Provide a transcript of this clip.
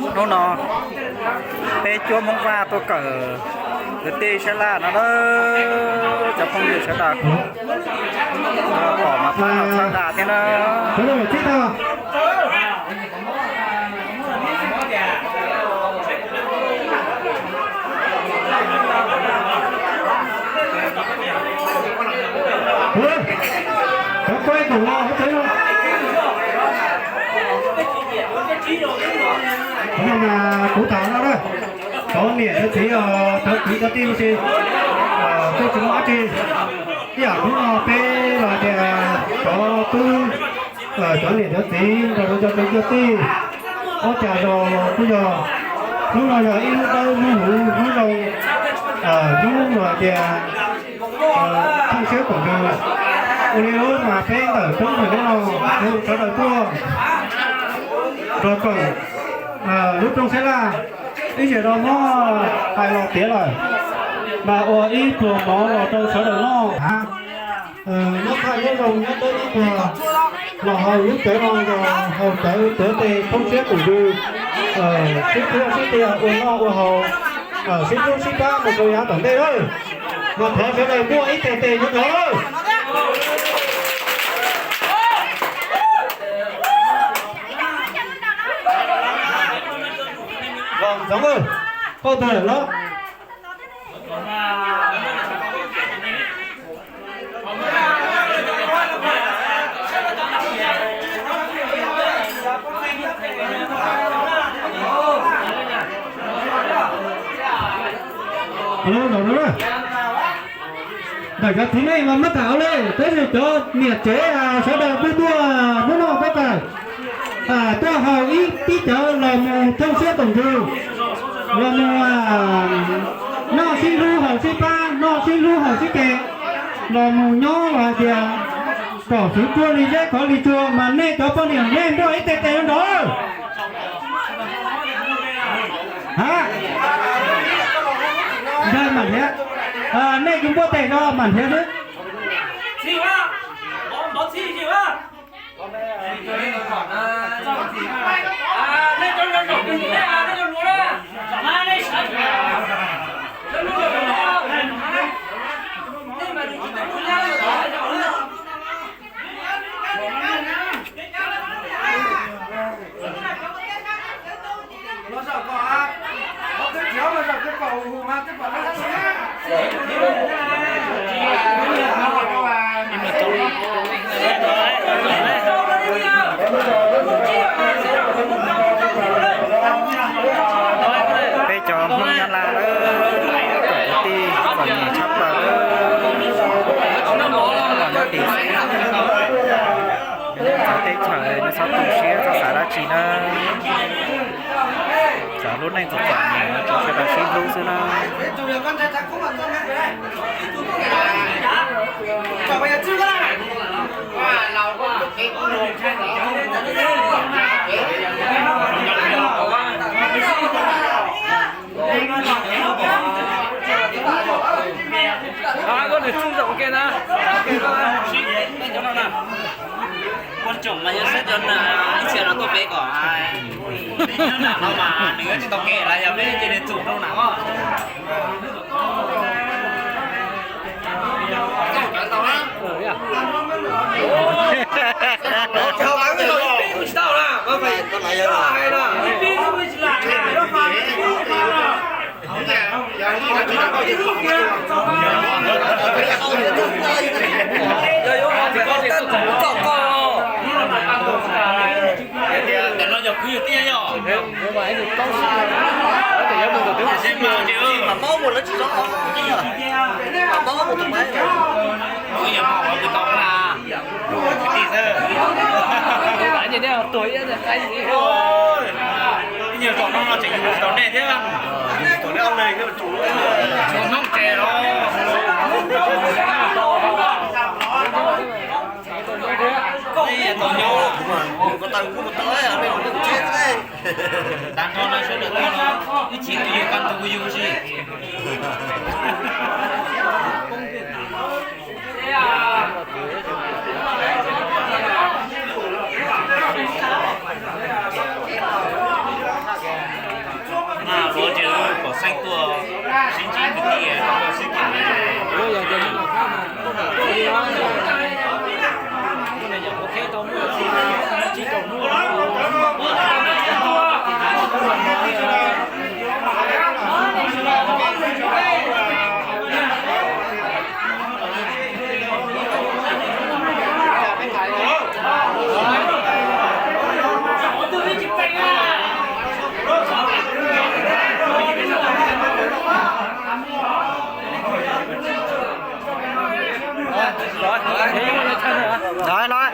Hnub no peb cuab Hmoob Vaj tuaj kawm kwv tij sab laj no na, cov phooj ywg sawv daws kuj pom mas pab no txhawb dag thiab na. Kuv tham no na, cov niam cov txiv, cov kwv cov tij los sis, kuj tsis muaj dab tsi. Ib yam hnub no peb los tias cov tub, cov niam cov txiv nrog rau cov kwv cov tij, ob cag zos kuj yog, hnub no yog ib hnub dawb hnub huv hnub zoo, hnub los tias thooj siab koom ntsws. Ua li lub mas peb ntawm roob ntawm no, sawv daws tuaj nrog koom lub rooj sab laj, ib yam li muab hais los tiav lawm, mas ua ib pluag mov los rau sawv daws noj. Nyob kaj nyob zoo nyob dawb ib pluag, los hauv lub cawv no yog hauv cawv tuav tes thoob siab koom ntsws, sib hlub sib tiag ua noj ua haus, sib hlub sib pab mus rau yav tom ntej lawm. Mas thov sawv daws muaj ib teg tes nyob nrog lawm. Los ntxoov, qauj tag lawm los. Ntawm cov txiv neej mas mab kam li, tab sis cov niam tsev sawv daws kuj tuaj muab noj pab kawm, tuaj haus ib tib cawv los mus thooj siab koom ntsws, los mus noj sib hlub haus sib pab, noj sib hlub haus sib ke, los mus nyob los hais tias kom xwv ruaj li zeb khov li tsua, mas nej cov poj niam nej npuaj ib teg tes nrog. Ha, ntag mam nrhiav, nej kuj npuaj tes no mam nrhiav xwb. Peb cov Hmoob Nyab Laj lawm, kwv tij txom nyem tshaj plaws lawm, nyob tim xeev, txawv teb chaws, nej txhob tu siab txhob xav dab tsi na. Txawm lub neej txom txom nyem los tsuav sawv daws sib hlub xwb na. Ua tsoom mas yog saib cov nam ib txhia no tuaj peb kom, nam no mas nws tsis tau kev lawm, yog peb cia li txum rau nam os. Cov no yog kwv yog tij yog. Mam mob mus lawv tsis zoo, mam mob mus tus pais. Kwv yog mob kwv tau na. Kwv tij xwb. Ib nyuag zaum no no tseem yug tsis tau nej thiab. Yug tsis tau nej ob leeg thiab. Tsuas noob tsev los. Nej tau nyob, kuv mas kuv ko taw kuv ko taw, nej mus tsev xwb. Tag nrho no sawv daws tuaj no ib chim kuv yug, kaj ntug kuv yug tsis. Nói, nói.